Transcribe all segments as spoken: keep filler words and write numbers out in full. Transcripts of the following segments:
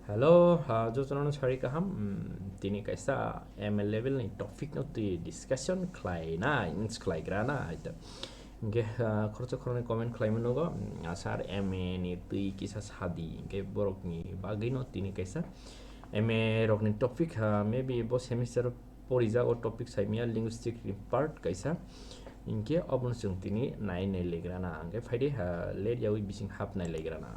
Hello, ah, jotono sari kaham. Hmm, tini kaisa M A level ni topic no twi discussion khlai na, ins khlai gra na, aita. Hingke, ah, khoroksa khoroknwi comment khlai mano go, hmm, asar M A ni twi kisa sadi, hingke borok ni bagwi no tini kaisa M A rok ni topic, ah, maybe bo semester porijago topic saimia linguistic ni part kaisa, hingke obono chwng tini nai nai legra na, hingke phaidi, ah, let yawi bising hap nai legra na.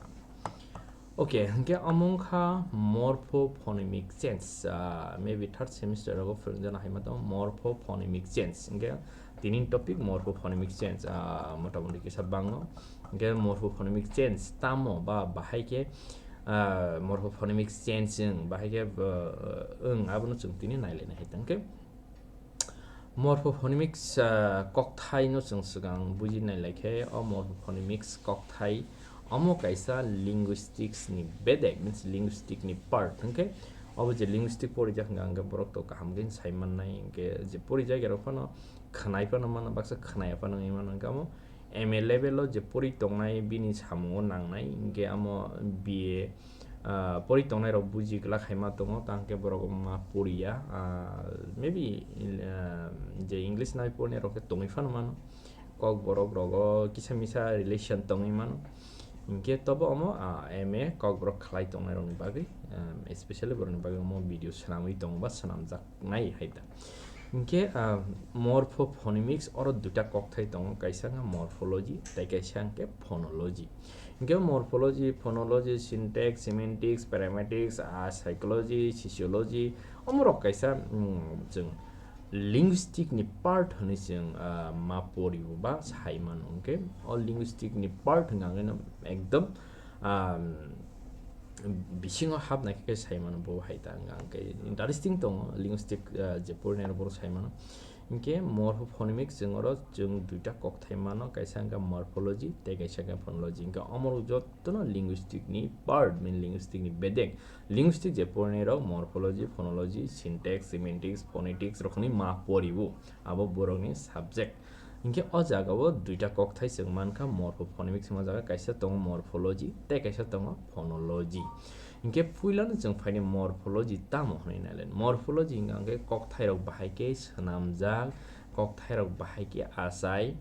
Okay, hingke omo wngkha morphophonemic change, ah, maybe third semester rogo phwrwngjana hai ma tongo morphophonemic change. Hingke tini topic morphophonemic change, ah, motamoti kisa bangno. Hingke morphophonemic change tamo ba bahai khe, ah, morphophonemic change wng bahai khe, ah, wng abono chwng tini nailaina hai tongkhe. Morphophonemics, ah, kokthai no chwng swkang buji nai lai khe, o morphophonemics kokthai omo kaisa linguistics ni bedek, means linguistic ni part hwnkhe, obo je linguistic porijak hwnkha hwnkhe borok to kaham khe sai mannai, hwnkhe je porijak rok phano khwnai phano mano, baksa khwnaya phano wngwi mano, hwnkhe omo M A level o je pori tongnai bini samungo nangnai, hwnkhe omo B A ah, pori tongnai rok buji glak hai ma tongo, tang khe borok ma poriya, ah, maybe, ah, je English nai pornai rok khe tongwi phano mano, kok borok rogo kisa misa relation tongwi mano, hinkhe tobo omo, ah, M A kok borok khlai tongnai rokni bagwi, ah, especially borokni bagwi omo video swnamwi tongo ba swnamjak nai hai ta. Hinkhe, ah, morphophonemics oro duita kokthai tongo, kaisa wngkha morphology tei kaisa hwnkhe phonology. Hinkhe morphology, phonology, syntax, semantics, pragmatics, ah, psychology, sociology, omorok kaisa, mm, chwng linguistic ni part hwnwi chwng, ah, ma pori ba sai mano. Hinkhe o linguistic ni part hwnka hwnkhe no ekdom, ah, bisingo hapnai khe sai mano bo hai ta hwnka hwnkhe interesting tongo linguistic, ah, je porinai rok borok sai mano. Hinkhe morphophonemics chwng oro chwng duita kokthai mano, kaisa hwnkha morphology tei kaisa hwnkha phonology. Hinkhe omorok jotono linguistic ni part, mean linguistic ni bedek. Linguistic je porinai rok morphology, phonology, syntax, semantics, phonetics rokni ma poriwo, abo borokni subject. Hinkhe o jagao duita kokthai chwng mankha morphophonemics hwnma jaga, kaisa tongo morphology tei kaisa tongo phonology. Hinkhe puilano chwng phaini morphology tamo hwnwi nailen. Morphology hwnka hwnkhe kokthairok bahai khe swnamjak, kokthairok bahai khe achai,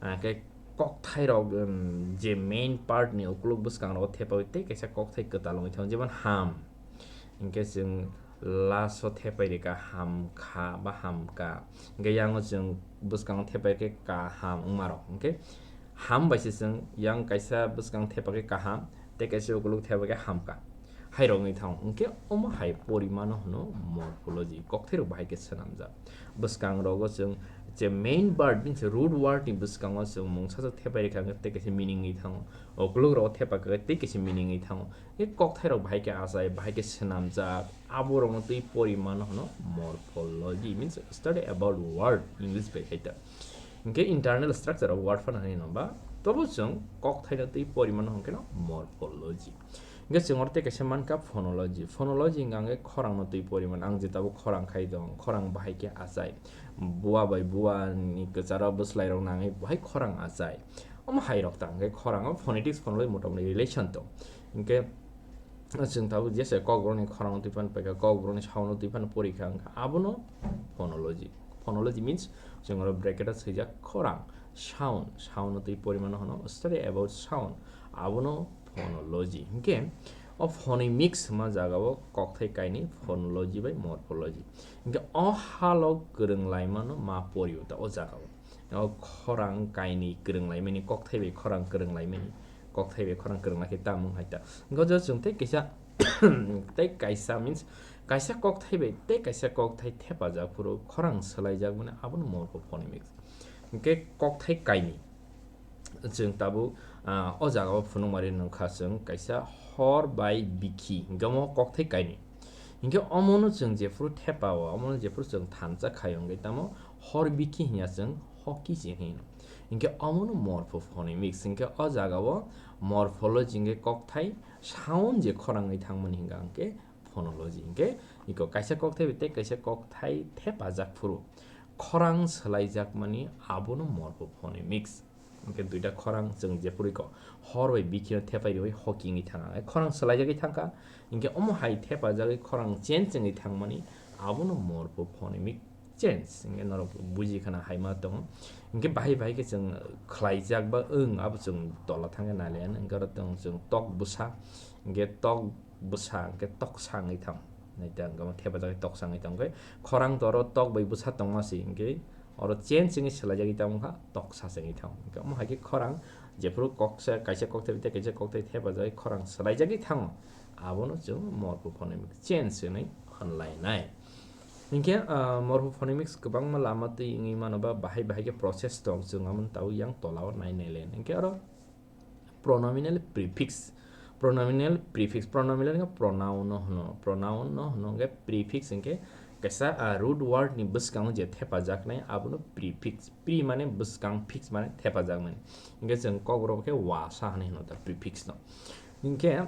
ah, khe kokthairok, um, je main part ni ukuluk bwskangrogo thepaui tei kaisa kokthai kwtal wngwi thango, jemon ham. Hinkhe chwng last o thepai rikha hamkha ba hamka. Hinkhe yango chwng bwskango thepai khe kaham wngmarok. Hinkhe ham bai se chwng yang kaisa bwskang thepa khe kaham, tei kaisa ukuluk thepa khe hamka. Hai rok wngwi thango. Hinkhe omo hai porimano hwno morphology. Kokthairok bahai khe swnamjak. Bwskang rogo chwng je main word, means root word ni bwskango chwng mungsa sak thepai rikha hinkhe tei kaisa meaning wngwi thango. Ukuluk rogo thepa khe tei kaisa meaning wngwi thango. Hinkhe kokthairok bahai khe achai, bahai khe swnamjak, aborokno twi porimano hwno morphology, means study about word, English bai khai ta. Hinkhe internal structure of word phano hwnwi no ba, tobo chwng kokthaino twi porimano hwnkhe no morphology. Hinkhe chwng oro tei kaisa mankha phonology. Phonology hwnka hwnkhe khorangno twi porimano, ang je tabuk khorang khai tong, khorang bahai khe achai, bua bai bua ni kwcharo bwslairok nangwi bahai khorang achai. Omo hai rok ta hwnkhe khorang o phonetics, phonology motamoti relation tong. Hinkhe chwng tabuk jesa kokborokni khorangno twi phano paikha, kokborokni sound-no twi phano porikha, wngkha abono phonology. Phonology means chwng oro bracket-o swijak khorang, sound, sound-no twi porimano hwno study about sound, abono phonology. Hinkhe o phonemics hwnma jagao kokthai kainwi phonology bai morphology. Hinkhe o halo kwrwng laimano ma porio ta o jagao. O khorang kainwi kwrwng laimani, kokthai bai khorang kwrwng laimani, kokthai bai khorang kwrwng lai khe tamo hai ta. Hinkhe o jaga chwng tei kaisa, tei kaisa means kaisa kokthai bai tei kaisa kokthai thepajak phuru khorang swlaijak mani, abono morphophonemics. Hinkhe kokthai kainwi chwng tabuk, ah, o jagao phunukmari nukha chwng kaisa hor bai bikhi, hinkhe omo kokthai kainwi. Hinkhe omono chwng jephuru thepao, omono jephuru chwng thansa khaio, hinkhe tamo hor bikhi hinya chwng hoki se hino. Hinkhe omono morphophonemics, hinkhe o jagao morphology hinkhe kokthai sound je khorangwi thangmani hinkha hinkhe phonology. Hinkhe iko kaisa kokthai bai tei kaisa kokthai thepajak phuru khorang swlaijakmani abono morphophonemics. Hwnkhe duita khorang chwng jephuru kok hor bai bikhino thepai rwi hoki wngwi thang. Khorang swlaijagwi thangkha, hwnkhe omo hai thepajagwi khorang change wngwi thangmani abono morphophonemic change. Hwnkhe norok buji khana hai ma tongo. Hwnkhe bahai bahai khe chwng khlaijak ba wng abo chwng tola thangkhe nailayan. Hwnkhe oro tongo chwng tok bwsa, hwnkhe tok bwsa, hwnkhe toksa wngwi thang. Naita hwnkhe omo thepajagwi toksa wngwi thang. Hwnkhe khorang to oro tok bai bwsa tongma si, hwnkhe oro change wngwi swlaijagwi tamo kha, toksa se wngwi thang. Hwnkhe omo hai khe khorang jephuru koksa, kaisa kokthai tei kaisa kokthai thepajagwi khorang swlaijagwi thango, abono chwng morphophonemic change hwnwi hwnlainai. Hwnkhe, ah, morphophonemics kwbangma lama twi wngwi mano ba bahai bahai khe process tong, chwng amoni tabuk yang tolao nai nai le. Hwnkhe oro pronominal prefix, pronominal prefix, pronominal wngkha pronoun no hwno, pronoun no hwno, hwnkhe prefix hwnkhe kaisa, ah, root word ni bwskango je thepajaknai abono prefix, pre mane bwskang, fix mane thepajakmani. Hwnkhe chwng kokborok khe wasa hwnwi hwno ta prefix no. Hwnkhe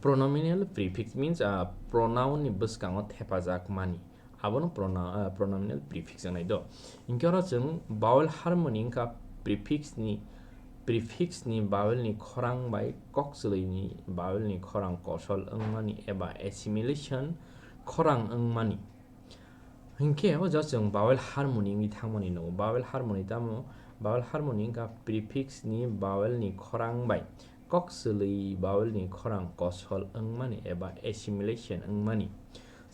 pronominal prefix means, ah, pronoun ni bwskango thepajakmani. Abono prona-, ah, pronominal prefix wngnai do. Hwnkhe oro chwng vowel harmony wngkha prefix ni, prefix ni vowel ni khorang bai kok chwlwi ni vowel ni khorang kosol wngmani eba assimilation khorang wngmani. Hwnkhe o jaga chwng vowel harmony wngwi thangmani nugo. Vowel harmony tamo? Vowel harmony wngkha prefix ni vowel ni khorang bai kok chwlwi vowel ni khorang kosol wngmani eba assimilation wngmani.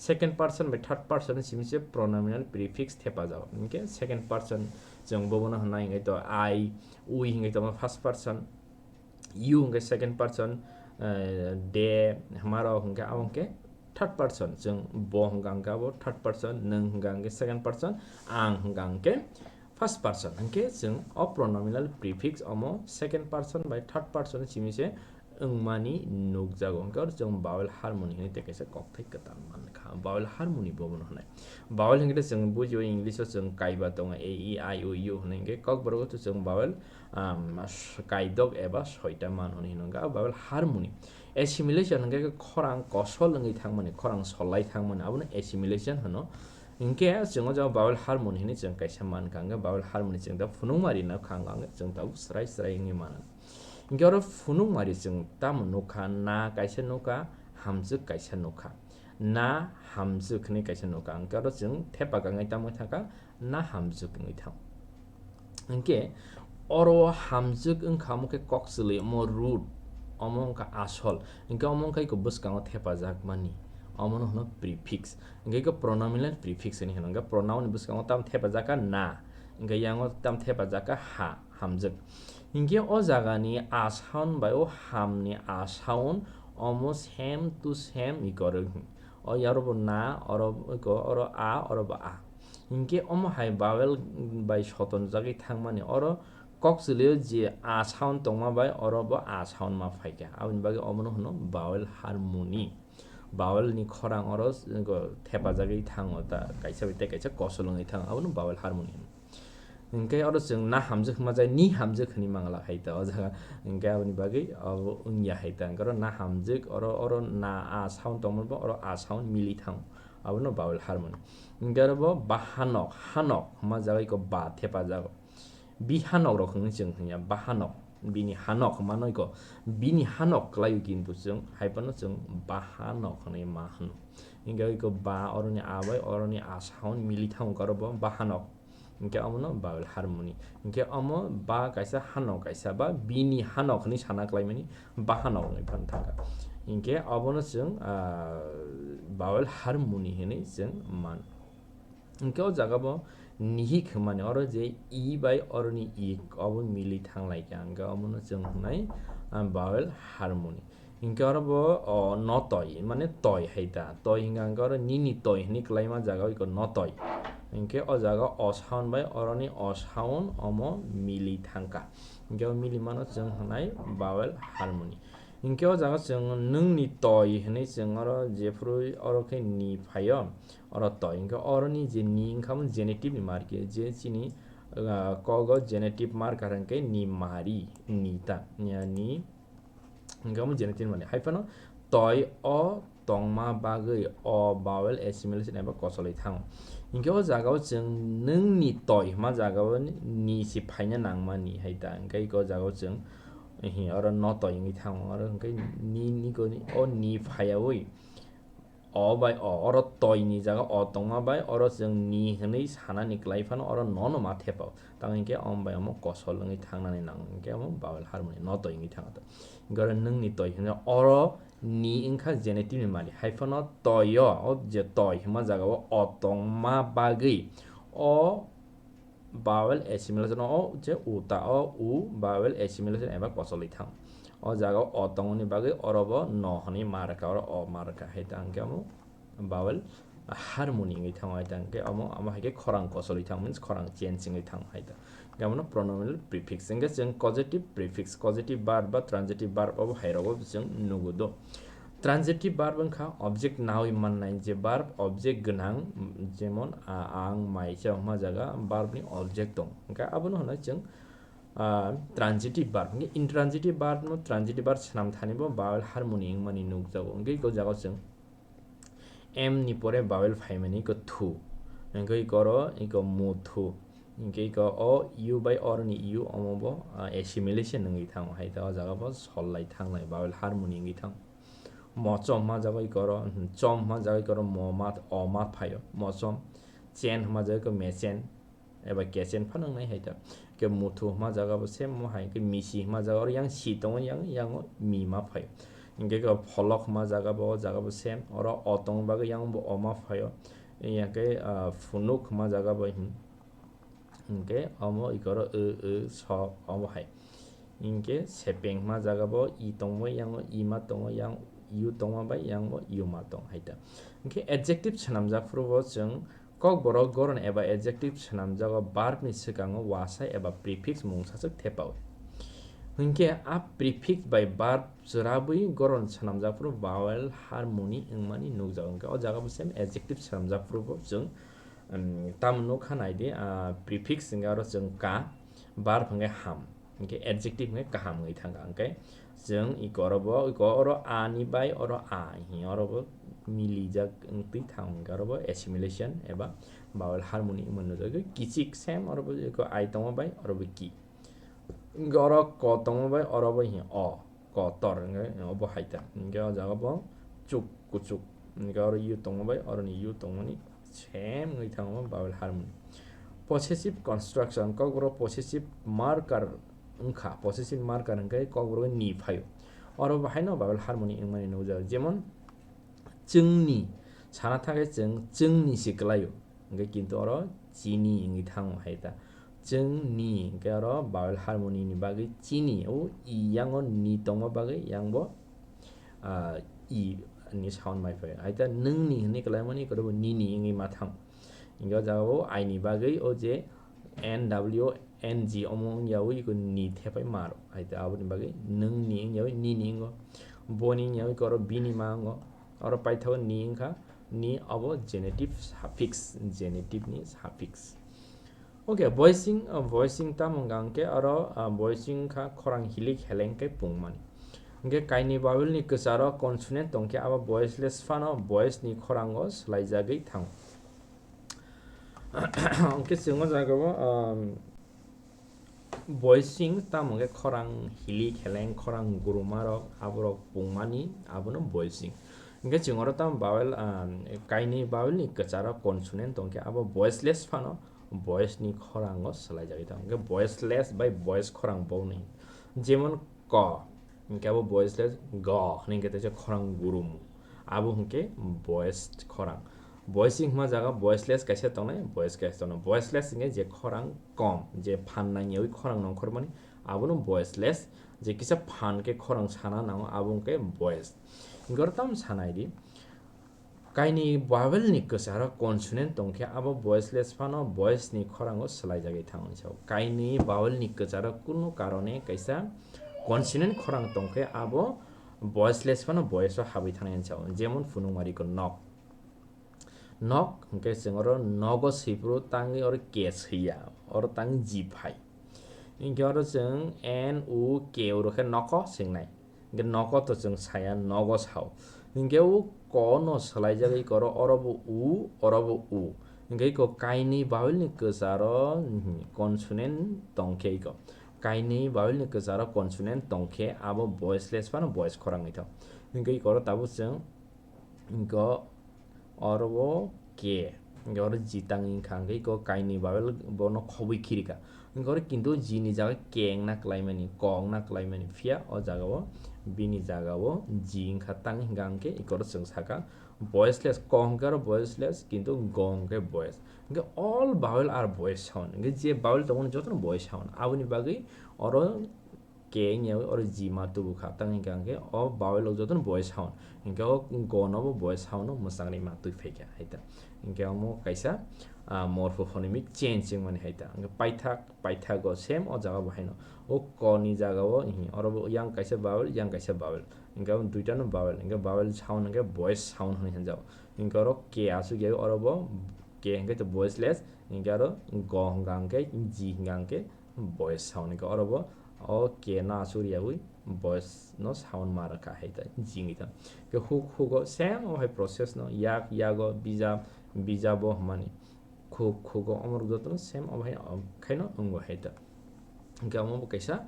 Second person bai third person simi se pronominal prefix thepajago. Hwnkhe second person chwng bobono hwnna hwnkhe to I, we hwnkhe tamo first person, you hwnkhe second person, eh, they, hwmarok hwnkhe abo hwnkhe third person, chwng bo hwnkha hwnkhe abo third person, nwng hwnkha hwnkhe second person, ang hwnkha hwnkhe first person. Hwnkhe chwng o pronominal prefix omo second person bai third person simi se wngmani nukjago. Hwnkhe oro chwng vowel harmony hwnwi tei kaisa kokthai kwtal mankha. Vowel harmony bobono hwnwi. Vowel hwnkhe chwng bujio English o chwng kaiba tongo, A, E, I, O, U hwnwi. Hwnkhe kokborok o chwng vowel, um, kaidok eba soita man hwnwi hwnkha vowel harmony. Assimilation hwnkhe khorang kosol wngwi thangmani, khorang solai thangmani, abono assimilation hwno. Hwnkhe chwng o jaga vowel harmony hwnwi chwng kaisa mankha, hwnkhe vowel harmony chwng da phunukma rina kha, hwnkhe chwng tabuk swrai swrai wngwi mano. Hwnkhe oro phunukma ri chwng tamo nukha, na kaisa nukha, hamjwk kaisa nukha. Na hamjwk hwnwi kaisa nukha, hwnkhe oro chwng thepa kangwi tamo thangkha, na hamjwk wngwi thang. Hwnkhe oro hamjwk wngkha omo khe kok chwlwi, omo root, omo wngkha asol, hwnkhe omo wngkha eko bwskango thepajakmani, omono hwno prefix. Hwnkhe eko pronominal prefix hwnwi hwno, hwnkhe pronoun ni bwskango tamo thepajakha na, hwnkhe yango tamo thepajakha ha, hamjwk. Hwnkhe o jagani a sound bai o hamni a sound omo same to same eko rw-, o yaro bo na, oro eko, oro a, oro bo a. Hwnkhe omo hai vowel bai sotonjagwi thangmani, oro kok chwlwio je a sound tongma bai oro bo a sound ma phaikha, aboni bagwi omono hwno vowel harmony. Vowel ni khorang oro thepajagwi thango, ta kaisa bai tei kaisa kosol wngwi thango, abono vowel harmony hwno. Hwnkhe oro chwng na hamjwk hwnma jai, ni hamjwk hwnwi mangla hai ta o jaga. Hwnkhe aboni bagwi abo wngya hai ta. Hwnkhe oro na hamjwk, oro, oro na a sound tongmani bo oro a sound mili thango. Abono vowel harmony. Hwnkhe oro bo bahanok, hanok hwnma jaga iko ba thepajago. Bihanok rok hwnwi chwng hwnya, bahanok. Bini hanok hwnmano iko, bini hanok kwlaio kintu chwng hai phano chwng bahanok hwnwi ma hwno. Hwnkhe iko ba oroni a bai oroni a sound mili thango oro bo bahanok. Hwnkhe omono vowel harmony. Hwnkhe omo ba kaisa, hanok kaisa, ba bini hanok hwnwi sana klaimani bahanok hwnwi phano thangkha. Hwnkhe obono chwng, ah, vowel harmony hwnwi chwng mano. Hwnkhe o jaga bo nihik hwnmani oro je i bai oroni ik obo mili thanglaikha, hwnkhe omono chwng hwnai, ah, vowel harmony. Hwnkhe oro bo, o, notoi, mane toi hai ta. Toi hwnkha hwnkhe oro nini toi hwnwi kwlaima jaga o iko notoi. Hwnkhe o jaga o sound bai oroni o sound omo mili thangkha. Hwnkhe o mili mano chwng hwnai vowel harmony. Hwnkhe o jaga chwng nwngni toi hwnwi chwng oro jephuru oro khe ni phaio, oro toi. Hwnkhe oroni je ni wngkha omo genitive ni marker, je chini, ah, kogo genitive marker hwnkhe ni mari, ni ta, ni, ni, Hwnkhe omo genitive mani. Hai phano toi o, tongma bagwi o vowel assimilation eba kosolwi thango. Hinkhe o jagao chwng nwngni toi hwnma jagao ni si phaina nangmani hai ta. Hinkhe o jagao chwng hi oro no toi wngwi thango. Oro hinkhe ni, ni koni o ni phaiyawi o bai o, oro toi ni jaga o tongma bai oro chwng ni hwnwi sanani kwlai phano oro no no ma thepao. Tamo hinkhe om bai omo kosol wngwi thangnani nango. Hinkhe omo vowel harmony no toi wngwi thango. Hinkhe oro nwngni toi hwnwi oro ni wngkha genitive ni mali. Hai phano toi o, o je toi hwnma jagao o tongma bagwi o vowel assimilation o je u ta o u vowel assimilation eba kosolwi thang. O jagao o tongmani bagwi oro bo no hwnwi ma rwkha, oro o ma rwkha. Hai ta hinkhe omo vowel harmony wngwi thango. Hai ta hinkhe omo, omo hai khe khorang kosolwi thang, means khorang change wngwi thang hai ta. Hinkhe omono pronominal prefix. Hinkhe chwng causative prefix, causative verb ba transitive verb obo hai rogo chwng nugo do. Transitive verb wngkha object nawi mannai je verb object gwnang, jemon a, ang, mai, cha hwnma jaga verb ni object tong. Hinkhe abono hwnwi chwng, ah, transitive verb. Hinkhe intransitive verb no transitive verb swnam thani bo vowel harmony wngmani nukjago. Hinkhe o jagao chwng M ni pore vowel phaimani iko thu. Hinkhe iko oro iko mu thu. Hinkhe iko o u bai or ni u omo bo, ah, assimilation wngwi thango. Hai ta o jaga bo sol lai thangnai vowel harmony wngwi thango. Mochom hwnma jaga iko oro, hmm, chom hwnma jaga iko oro mo ma, o ma phaio. Mochom, chen hwnma jaga iko mechen. Eba kechen phano wngnai hai ta. Ke muthu hwnma jaga bo same mo hai, ke misi hwnma jaga oro yang si tongo, yang, yang o mi ma phaio. Hinkhe ke pholok hwnma jaga bo, o jaga bo same, oro o tongma bagwi yang bo o ma phaio. Yang ke, ah, phunuk hwnma jaga bo, hmm. Hinkhe omo iko oro o, o, so, omo hai. Hinkhe sepeng hwnma jaga bo i tongmo, yang o i ma tongo, yang u tongma bai yang o u ma tong hai ta. Hinkhe adjective swnamjak phuru bo chwng Kokborok goron eba adjective swnamjago verb ni swkango wasa eba prefix mungsaswk thepao. Hinkhe a prefix bai verb chwrabwi goron swnamjak phuru vowel harmony wngmani nukjago. Hinkhe o jaga bo same adjective swnamjak phuru bo chwng, um, tamo nukha naidi, ah, prefix hinkhe oro chwng ka, verb hinkhe ham. Hinkhe adjective hinkhe kaham wngwi thangkha. Hinkhe chwng iko oro bo, iko oro a ni bai oro a hi oro bo milijak wngtwi thang, hinkhe oro bo assimilation eba vowel harmony wngmani nukjagwi kichik same oro bo iko I tongma bai oro bo ki. Hinkhe oro ko tongma bai oro bo hi o. Kotor, hinkhe obo hai ta. Hinkhe o jaga bo chuk kuchuk. Hinkhe oro u tongma bai oroni u tongmani same wngwi thango vowel harmony. Possessive construction, kokborok possessive marker wngkha. Possessive marker hinkhe kokborok ni phaio. Oro bo haino vowel harmony wngmani nukjago. Jemon, chwngni, sana thangkhe chwng, chwngni se kwlaio. Hinkhe kintu oro chini wngwi thango hai ta. Chwngni, hinkhe oro vowel harmony ni bagwi chini, o i yango ni tongma bagwi yang bo, ah, i ni sound mai phaio. Hai ta nwngni hinwi kwlaimani, iko bo nini wngwi ma thang. Hinkhe o jaga o I ni bagwi o je N W N G omo wngya o iko ni thepai maro. Hai ta aboni bagwi nwngni wngya o nini wngo. Boni wngya o iko oro bini ma wngo. Oro paithago ni wngkha, ni obo genitive suffix, genitive ni suffix. Okay, voicing, uh, voicing tamo wngkha hwnkhe oro, uh, voicing wngkha khorang hilik heleng khe pungmani. Hwnkhe kainwi vowel ni kwcharo consonant tongkhe abo voiceless phano voice ni khorango swlaijagwi thango. Hwnkhe chwng o jaga o, um, voicing tamo khe khorang hilik heleng, khorang gurumarok, aborok pungmani, abono voicing. Hwnkhe chwng oro tamo vowel, um, kainwi vowel ni kwcharo consonant tongkhe abo voiceless phano voice ni khorango swlaijagwi thango. Hwnkhe voiceless bai voice khorang bonwi. Jemon ko, hwnkhe abo voiceless go hwnwi hwnkhe teisa khorang gurumu. Abo hwnkhe voiced khorang. Voicing hwnma jaga voiceless kaisa tongnai, voice kaisa tongnai. Voiceless hwnkhe je khorang kom, je phan nangyawi khorang nongkhormani, abono voiceless. Je kisa phan khe khorang sana nango, abo hwnkhe voiced. Hwnkhe oro tamo sanai di. Kainwi vowel ni kwcharo consonant tongkhe abo voiceless phano voice ni khorango swlaijagwi thango hinwi sao. Kainwi vowel ni kwcharo kunu karone kaisa consonant khorang tongkhe abo voiceless phano voice o habwi thangnai hinwi sao. Jemon phunukmari ko nok. Nok hwnkhe chwng oro nogo swiphuru tangwi oro K swiya, oro tangwi G phai. Hinkhe oro chwng N U K oro khe noko swngnai. Hinkhe noko to chwng saya, nogo sao. Hinkhe o ko no swlaijagwi koro, oro bo u, oro bo u. Hinkhe ko kainwi vowel ni kwcharo, mhm, consonant tongkhe iko. Kainwi vowel ni kwcharo consonant tongkhe abo voiceless phano voice khorang wngwi thang. Hinkhe iko oro tabuk chwng, hinkhe oro bo ke, hinkhe oro ji tang wngkha, hinkhe iko kainwi vowel bono khobwi khirika. Hinkhe oro kintu ji ni jaga ke wngna kwlaimani, ko wngna kwlaimani, phiya o jaga o bini jaga o ji wngkha, tang hinkha hinkhe iko oro chwng sakha voiceless, ko hinkhe oro voiceless, kintu go hinkhe voice. Hinkhe all vowel are voice sound. Hinkhe je vowel tongo jotono voice sound. Aboni bagwi oro ke wngya oro ji ma tubu kha, tang hinkha hinkhe o vowel rok jotono voice sound. Hinkhe o go no bo voice sound no mwchangni ma twi phaikha hai ta. Hinkhe omo kaisa, ah, morphophonemic change wngmani hai ta. Hinkhe paithak, paithak go same o jaga bo haino. O ko ni jaga o, ihi, oro bo yang kaisa vowel, yang kaisa vowel. Hinkhe o duita no vowel. Hinkhe vowel sound hinkhe voice sound hinwi hinjago. Hinkhe oro ke aswk ya oro bo ke hinkhe to voiceless. Hinkhe oro go hinkha hinkhe ji hinkha hinkhe voice sound hinkhe oro bo o ke no aswk riyawi voice no sound ma rwkha hai ta jingwi ta. Ke huk hugo same o hai process no yak yago bijab bijabo hwnmani khuk khugo omorok jotono same o hai khaino wngo hai ta. Hinkhe omo bo kaisa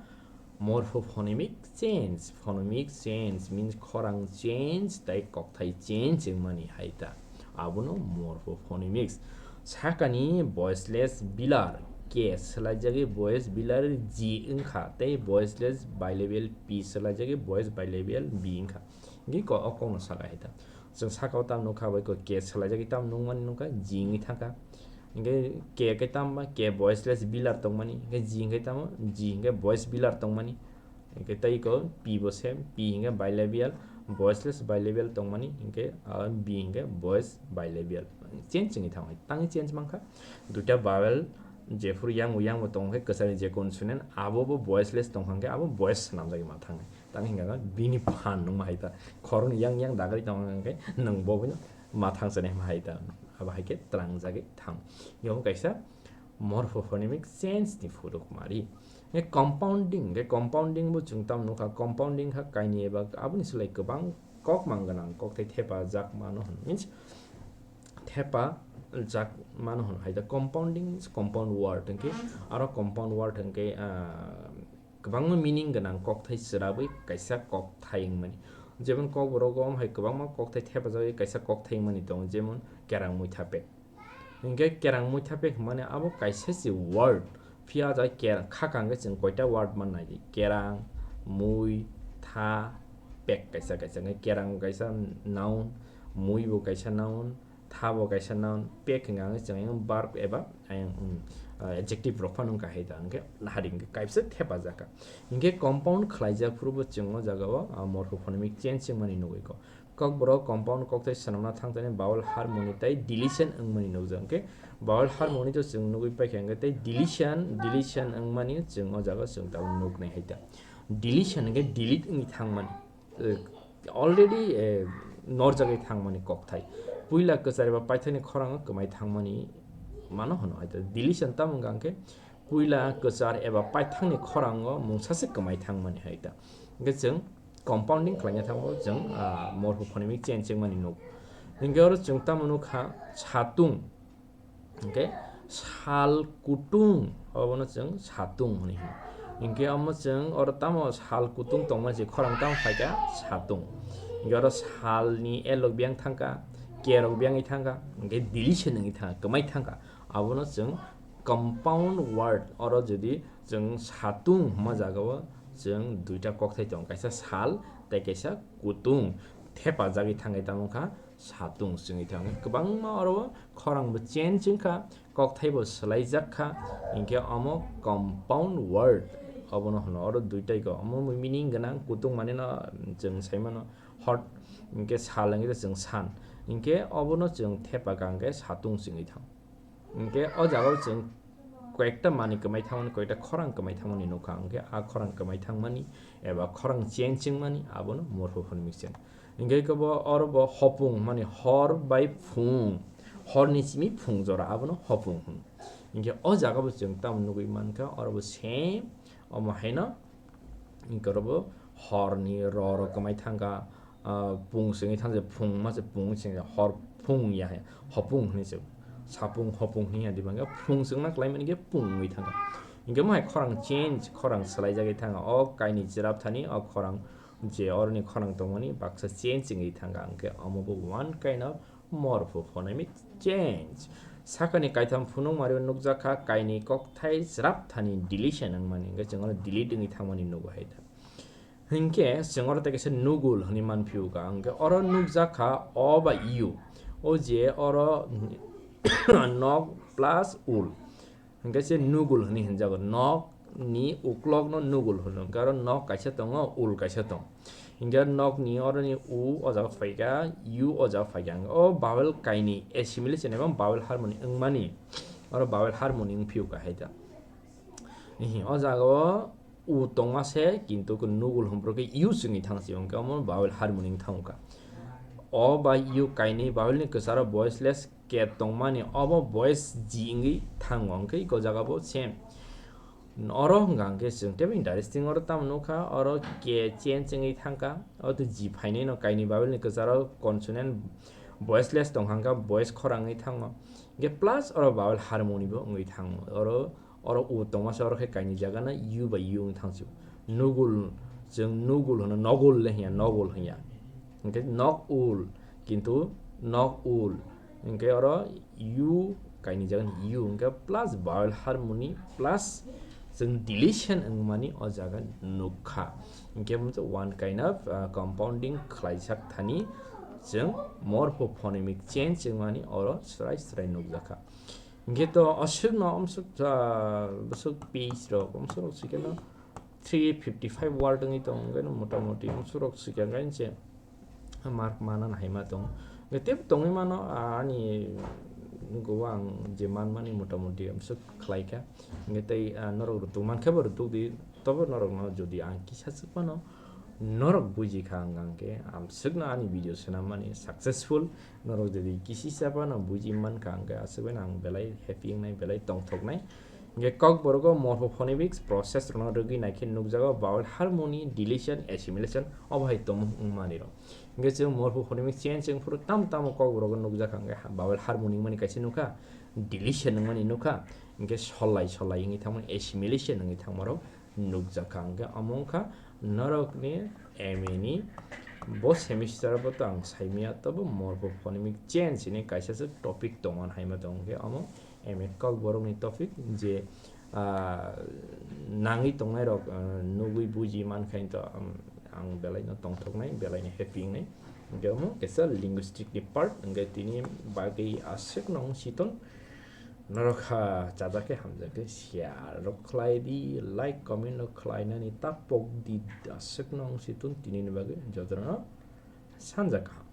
morphophonemic change, phonemic change means khorang change tai kokthai change wngmani hai ta. Abono morphophonemics. Sakani voiceless velar ke swlaijagwi voice velar ji wngkha tei voiceless bilabial p swlaijagwi voice bilabial b wngkha. Hinkhe ko-, o kokno saka hai ta. Chwng sakao tam nukha bai ko ke swlaijagwi tam nungmani nungkha ji wngwi thangkha. Hinkhe ke khe tamo ke voiceless velar tongmani, hinkhe ji hinkhe tamo ji hinkhe voice velar tongmani. Hinkhe tei iko p bo same, p hinkhe bilabial, voiceless bilabial tongmani, hinkhe, ah, b hinkhe voice bilabial. Change wngwi thangwi, tangwi change mankha. Duita vowel jephuru yang bo yang bo tongkhe kwchari je consonant, abo bo voiceless tongkha hinkhe abo voice swnamjagwi ma thangwi. Tang hinkha bini phan nungma hai ta. Khoroknwi yang yang dagri tongkha hinkhe nwng bo bini ma thangsa nai ma hai ta. Abo hai khe tlangjagwi thang. Yong kaisa morphophonemic change ni photo kumari. Nge compounding, nge compounding bo chwng tam nukha, compounding kha kainwi eba aboni slai kwbang kok mang gwnang, kokthai thepa jak mano hwn, means thepa jak mano hwn hai ta compounding, compound word hwnkhe, aro compound word hwnkhe, ah, kwbangma meaning gwnang kokthai chwrabwi kaisa kokthai wngmani. Jemon kokborok om hai kwbangma kokthai thepajagwi kaisa kokthai wngmani tongo, jemon kerang muitha pek. Hinkhe kerang muitha pek hwnmani abo kaisa se word. Phiya o jaga ker-, khaka hwnkhe chwng koita word mannai di? Kerang, mui, tha, pek kaisa kaisa. Hinkhe kerang kaisa noun, mui bo kaisa noun, tha bo kaisa noun, pek hwnka hwnkhe chwng ayang verb eba ayang, um, uh, adjective rok phano wngkha hai ta. Hinkhe hari hinkhe kaisa thepajak kha. Hinkhe compound khlaijak phuru bo chwng o jaga o, uh, morphophonemic change wngmani nugwi kho. Kokborok compound kokthai swnamna thangthani vowel harmony tei deletion wngmani nukjak. Hinkhe vowel harmony to chwng nugwi paikha, hinkhe tei deletion, deletion wngmani chwng o jaga chwng tabuk nuknai hai ta. Deletion hinkhe delete wngwi thangmani. Eh, already, eh, norjagwi thangmani kokthai. Puila kwchar eba paithakni khorango kwmai thangmani mano hwno hai ta. Deletion tamo wngkha hinkhe puila kwchar eba paithakni khorango mungsa se kwmai thangmani hai ta. Hinkhe chwng compounding khlaina thango chwng, ah, morphophonemic change wngmani nuk. Hinkhe oro chwng tamo nukha satung. Hinkhe sal kutung, obono chwng satung hwnwi hino. Hinkhe omo chwng oro tamo sal kutung tongma se khorang tamo phaikha satung. Hinkhe oro salni L rok biyang thangkha, K rok biyangwi thangkha, hinkhe deletion wngwi thangkha, kwmai thangkha. Abono chwng compound word, oro jodi chwng satung hwnma jagao chwng duita kokthai tongo, kaisa sal tei kaisa kutung thepajagwi thangwi tamo wngkha satung chwngwi thangwi. Kwbangma oro khorang bo change wngkha, kokthai bo swlaijak kha, hinkhe omo compound word obono hwno. Oro duitai kok, omo meaning gwnang, kutung manino chwng saimano hot, hinkhe sal hinkhe chwng san, hinkhe obono chwng thepaka hinkhe satung chwngwi thang. Hinkhe o jagao chwng koyekta manwi kwmai thangmani, koyekta khorang kwmai thangmani nukha, hinkhe a khorang kwmai thangmani eba khorang change wngmani abono morphophonemic change. Hinkhe khe bo oro bo hopung, mani hor bai phung, horni simi phung jora abono hopung hwn. Hinkhe o jagao chwng tamo nugwi mankha, oro bo same omo haino, hinkhe oro bo horni ro ro kwmai thangkha, ah, pung sengwi thang je, phung ma se pung seng je, hor phung ya he, hopung hini se, sapung hopung hini ya diba, hingke phung sengna khlai mani khe pung wngwi thangkha. Hingke mo hai khorang change, khorang swlaijagwi thangkha. O kaini chwrap thani o khorang je oroni khorang tongmani baksa change wngwi thangkha, hingke omo bo one kind of morphophonemic change. Sakani kaitham phunukmari o nukjakha, kaini kokthai chwrap thani deletion wngmani, hingke chwng oro delete wngwi thangmani nugo hai da. Hinkhe chwng oro tei kaisa nugul hwnwi manphio ka, hwnkhe oro nukjakha o ba u, o je oro nok plus ul, hwnkhe se nugul hwnwi hwnjago, nok ni uklok no nugul hwno, hwnkhe oro nok kaisa tongo, ul kaisa tong, hwnkhe nok ni oro ni u o jaga phaikha, u o jaga phaikha, hwnkhe o vowel kaini assimilation eba vowel harmony wngmani, oro vowel harmony wngphio ka hai da. Ihi, o jaga o u tongma se, kintu nugul hwnphru khe u chwngwi thang si, hwnkhe omo vowel harmony wng thang kha. O ba u kainwi vowel ni kwcharo voiceless k tongmani, obo voice g wngwi thango, hwnkhe iko jaga bo same. Oro hwnkha hwnkhe chwng teibo interesting, oro tamo nukha, oro k change wngwi thangkha, o to g phainai no kainwi vowel ni kwcharo consonant voiceless tong hwnkha, voice khorang wngwi thango. Hwnkhe plus oro vowel harmony bo wngwi thango. Oro, oro u tongma se oro khe kainwi jaga no u bai u wngwi thang si. Nugul, chwng nugul hwno, nogul le hwnya, nogul hwnya. Hwnkhe nok ul, kintu nok ul. Hwnkhe oro u kainwi jaga no u, hwnkhe plus vowel harmony plus chwng deletion wngmani o jaga nukha. Hwnkhe omo one kind of, uh, compounding khlaijak thani chwng morphophonemic change wngmani oro swrai swrai nukjakha. Hwnkhe to aswkno amswk, ah, bwswk page rok, amswk rok swikhe no three fifty five word wngwi tongo, hwnkhe no motamoti amswk rok swikha hwnkhe se mark mana hai ma tongo. Hwnkhe teibo tongwi mano, ah, ani nugo ang je manmani motamoti amswk khlaikha. Hwnkhe tei, ah, norok rutuk mankhe bo rutuk di, tobo norokno jodi ang kisa swk phano norok buji kha hwnkha hwnkhe amswkno ani video swnam mani successful. Norok jodi kisi sa phano buji man kha hwnkhe aswk bai ang belai happy wngnai, belai tongthoknai. Hwnkhe Kokborok o morphophonemics process rokno rwgwi naikhe nukjago vowel harmony, deletion, assimilation, obo hai tongmung wngmani rok. Hwnkhe chwng morphophonemic change wngphuru tamo tamo Kokborok o nukjakha, hwnkhe vowel harmony wngmani kaisa nukha, deletion wngmani nukha, hwnkhe solai solai wngwi thangmani, assimilation wngwi thangmarok nukjakha. Hwnkhe omo wngkha norokni M A ni bo semester bo to ang saimaya, tobo morphophonemic change hinwi kaisa se topic tongo hai ma tongo, hwnkhe omo M A Kokborokni topic je, ah, nangwi tongnairok, ah, nugwi buji mankha to, um, ang belaino tongthoknai, belaino happy wngnai. Hwnkhe omo kaisa linguistic ni part, hwnkhe tini bagwi aswkno wng si ton. Norok ha chajak khe hamjak khe share rok khlai di, like, comment rok khlainani ta pok di, aswkno wng si ton tinini bagwi jotono sanja kaham.